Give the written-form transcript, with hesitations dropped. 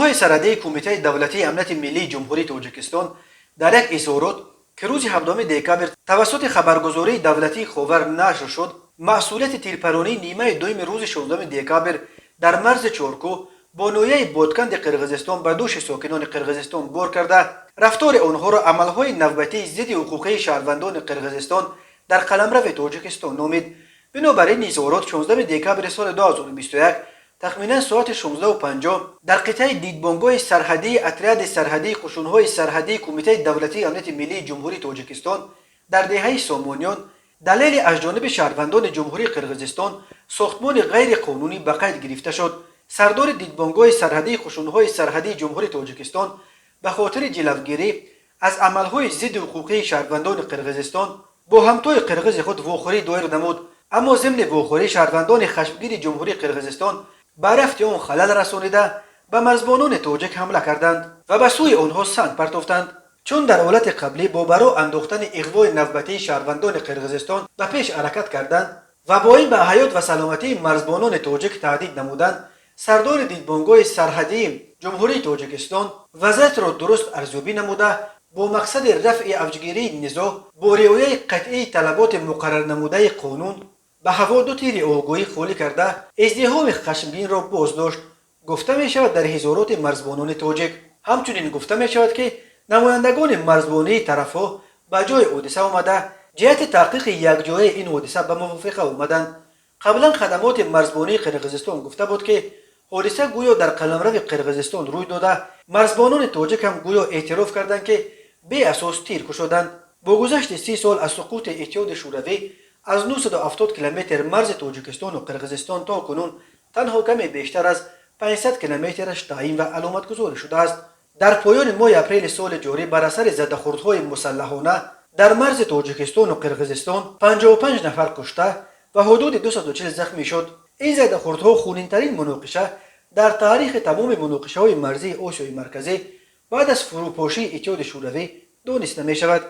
Қушунҳои сарҳадии Кумитаи давлатии амнияти миллии Ҷумҳурии Тоҷикистон дар як изҳорот, ки рӯзи 7 декабр тавассути хабаргузории давлатии «Ховар» нашр шуд, масъулияти тирпаронии нимаи дуюми рӯзи 16 декабр дар марзи Чоркӯҳ бо ноҳияи Ботканди Қирғизистон ба дӯши сокинони Қирғизистон бор карда, рафтори онҳоро амалҳои навбатии зидди ҳуқуқии шаҳрвандони Қирғизистон дар қаламрави Тоҷикистон номид. Бино бар ин изҳорот, 16 декабри соли 2021 тахминан соати 16:50 дар қитъаи дидбонгоҳи сарҳадии отряди сарҳадии қушунҳои сарҳадии Кумитаи давлатии амнияти миллии Ҷумҳурии Тоҷикистон дар деҳаи Сомониён далеле аз ҷониби шаҳрвандони Ҷумҳурии Қирғизистон сохтмони ғайриқонунӣ ба қайд гирифта шуд. Сардори дидбонгоҳи сарҳадии қушунҳои сарҳадии Ҷумҳурии Тоҷикистон ба хотири ҷилавгирӣ аз амалҳои зидди ҳуқуқии шаҳрвандони Қирғизистон бо ҳамтои қирғизи худ вохӯрӣ доир намуд. Аммо зимни вохӯрӣ шаҳрвандони хашмгини Ҷумҳурии Қирғизистон ба рафти он халал расонида, ба марзбонони тоҷик ҳамла карданд ва ба сӯи онҳо санг партофтанд. Чун дар ҳолати қаблӣ бо ба роҳ андохтани иғвои навбатии шаҳрвандони Қирғизистон ба пеш ҳаракат карданд ва бо ин ба ҳаёт ва саломатии марзбонони тоҷик таҳдид намуданд, сардори дидбонгоҳи сарҳадии Ҷумҳурии Тоҷикистон вазъиятро дуруст арзёбӣ намуда, бо мақсади рафъи авҷгирии низоъ бо риояи қатъии талаботи муқаррарнамудаи қонун ба ҳаво ду тири огоҳӣ холӣ карда, издиҳоми хашмгинро боздошт, гуфта мешавад дар изҳороти марзбонони тоҷик. Ҳамчунин гуфта мешавад, ки намояндагони марзбонии тарафҳо ба ҷои ҳодиса омада, ҷиҳати таҳқиқи якҷояи ин ҳодиса ба мувофиқа омаданд. Қаблан хадамоти марзбонии Қирғизистон гуфта буд, ки ҳодиса гӯё дар қаламрави Қирғизистон рӯй дода, марзбонони тоҷик ҳам гӯё эътироф карданд, ки беасос тир кушоданд. Бо гузашти 30 сол аз суқути Иттиҳоди Шӯравӣ, аз 970 километр марзи Тоҷикистону Қирғизистон то кунун танҳо каме бештар аз 500 километраш таъин ва аломатгузорӣ шудааст. Дар поёни моҳи апрели соли ҷорӣ бар асари задахӯрдҳои мусаллаҳона дар марзи Тоҷикистону Қирғизистон 55 нафар кушта ва ҳудуди 240 захмӣ шуд. Ин задахӯрдҳо хунинтарин муноқиша дар таърихи тамоми муноқишаҳои марзии Осиёи Марказӣ баъд аз фурӯпошии Иттиҳоди Шӯравӣ дониста мешавад.